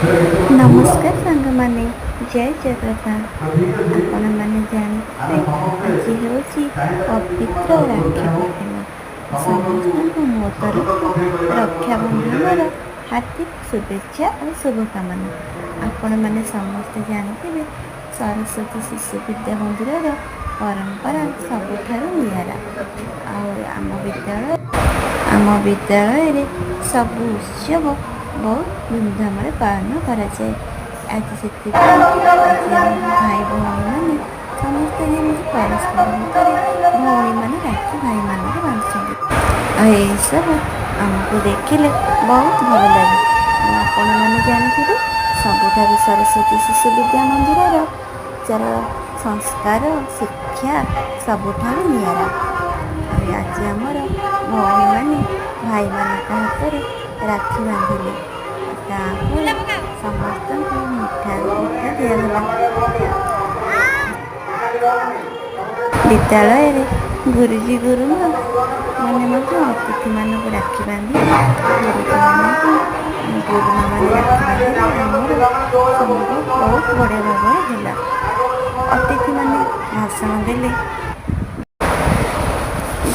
ନମସ୍କାର ସାଙ୍ଗମାନେ, ଜୟ ଜଗନ୍ନାଥ। ଆପଣମାନେ ଜାଣିଥିବେ, ଆଜି ହେଉଛି ପବିତ୍ର ରାକ୍ଷୀ ପୂର୍ଣ୍ଣିମା। ସମସ୍ତଙ୍କୁ ମୋ ତରଫରୁ ରକ୍ଷାବନ୍ଧନର ହାର୍ଦ୍ଦିକ ଶୁଭେଚ୍ଛା ଆଉ ଶୁଭକାମନା। ଆପଣମାନେ ସମସ୍ତେ ଜାଣିଥିବେ, ସରସ୍ୱତୀ ଶିଶୁ ବିଦ୍ୟା ମନ୍ଦିରର ପରମ୍ପରା ସବୁଠାରୁ ନିଆରା। ଆଉ ଆମ ବିଦ୍ୟାଳୟରେ ସବୁ ଉତ୍ସବ ବହୁତ ଧୁମଧାମରେ ପାଳନ କରାଯାଏ। ଆଜି ସେଥିପାଇଁ ଆଜି ଆମ ଭାଇ ଭଉଣୀମାନେ ସମସ୍ତେ ଯେମିତି ପରସ୍ପର ଭିତରେ ଭଉଣୀମାନେ ରାକ୍ଷୀ ଭାଇମାନଙ୍କୁ ବାନ୍ଧୁଛନ୍ତି, ଆଉ ଏହିସବୁ ଆମକୁ ଦେଖିଲେ ବହୁତ ଭଲ ଲାଗେ। ଆଉ ଆପଣମାନେ ଜାଣିଥିବେ, ସବୁଠାରୁ ସରସ୍ୱତୀ ଶିଶୁ ବିଦ୍ୟା ମନ୍ଦିରର ଯାର ସଂସ୍କାର, ଶିକ୍ଷା ସବୁଠାରୁ ନିଆରା। ଆଉ ଆଜି ଆମର ଭଉଣୀମାନେ ଭାଇମାନଙ୍କ ହାତରେ ରାକ୍ଷୀ ବାନ୍ଧିଲେ। ତାପରେ ସମସ୍ତଙ୍କୁ ମିଠା ମିଠା ଦିଆଗଲା। ବିଦ୍ୟାଳୟରେ ଗୁରୁଜୀ ଗୁରୁମା ମାନେ ମଧ୍ୟ ଅତିଥିମାନଙ୍କୁ ରାକ୍ଷୀ ବାନ୍ଧିଲେ। ଗୁରୁଜୀମାନଙ୍କୁ ଗୁରୁମା ମାନେ ରାକ୍ଷୀ ବାନ୍ଧିଲେ। ଆମର ସବୁ ବହୁତ ବଢ଼ିଆ ଭାବରେ ହେଲା। ଅତିଥିମାନେ ଭାଷଣ ଦେଲେ।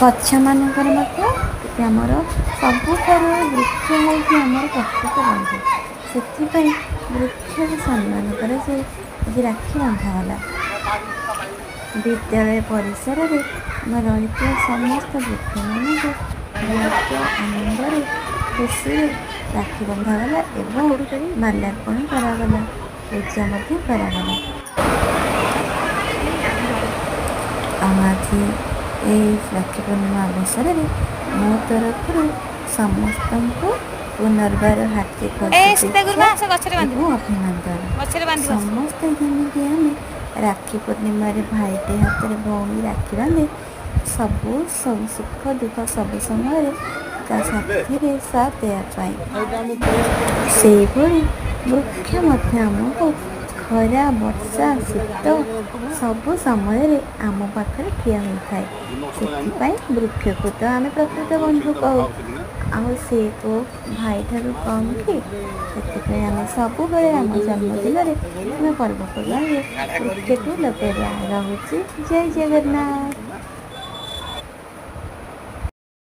ଗଛମାନଙ୍କରେ ମଧ୍ୟ ଆମର ସବୁଠାରୁ ବୃକ୍ଷ ହେଉଛି ଆମର ପ୍ରକୃତ ବନ୍ଧୁ। ସେଥିପାଇଁ ବୃକ୍ଷକୁ ସମ୍ମାନ କରାଯାଇ ଆଜି ରାକ୍ଷୀ ବନ୍ଧାଗଲା। ବିଦ୍ୟାଳୟ ପରିସରରେ ଆମର ରହିଥିବା ସମସ୍ତ ବୃକ୍ଷମାନଙ୍କୁ ବହୁତ ଆନନ୍ଦରେ, ଖୁସିରେ ରାକ୍ଷୀ ବନ୍ଧାଗଲା ଏବଂ ମାଲ୍ୟାର୍ପଣ କରାଗଲା, ପୂଜା ମଧ୍ୟ କରାଗଲା। ଆଉ ଆଜି ଏଇ ରାକ୍ଷୀ ପୂର୍ଣ୍ଣିମା ଅବସରରେ ମୋ ତରଫରୁ ସମସ୍ତଙ୍କୁ ପୁନର୍ବାର ହାର୍ଦ୍ଦିକ ଏ ସୀତା ଶୁଭେଚ୍ଛା ଗୁରୁମା, ଆସ ଗଛରେ ବାନ୍ଧିବ। ଏବଂ ଅଭିନନ୍ଦନ। ଗଛରେ ବାନ୍ଧିବ, ଆସ। ସମସ୍ତେ ଯେମିତି ଆମେ ରାକ୍ଷୀ ପୂର୍ଣ୍ଣିମାରେ ଭାଇଟେ ହାତରେ ଭଉଣୀ ରାକ୍ଷୀ ବାନ୍ଧେ, ସବୁ ସବୁ ସୁଖ ଦୁଃଖ ସବୁ ସମୟରେ ତା ସାଥିରେ ସାଥ ଦେବା ପାଇଁ, ସେଇଭଳି ବୃକ୍ଷ ମଧ୍ୟ ଆମକୁ ଖରା, ବର୍ଷା, ଶୀତ ସବୁ ସମୟରେ ଆମ ପାଖରେ ଠିଆ ହୋଇଥାଏ। ସେଥିପାଇଁ ବୃକ୍ଷକୁ ତ ଆମେ ପ୍ରକୃତ ବନ୍ଧୁ କହୁ। ଆଉ ସେ କୋଉ ଭାଇଠାରୁ କମ୍ କି? ସେଥିପାଇଁ ଆମେ ସବୁବେଳେ ଆମ ଜନ୍ମଦିନରେ କିମ୍ବା ପର୍ବପର୍ବାଣିରେ ବୃକ୍ଷକୁ ଲଗାଇବା। ରହୁଛି, ଜୟ ଜଗନ୍ନାଥ।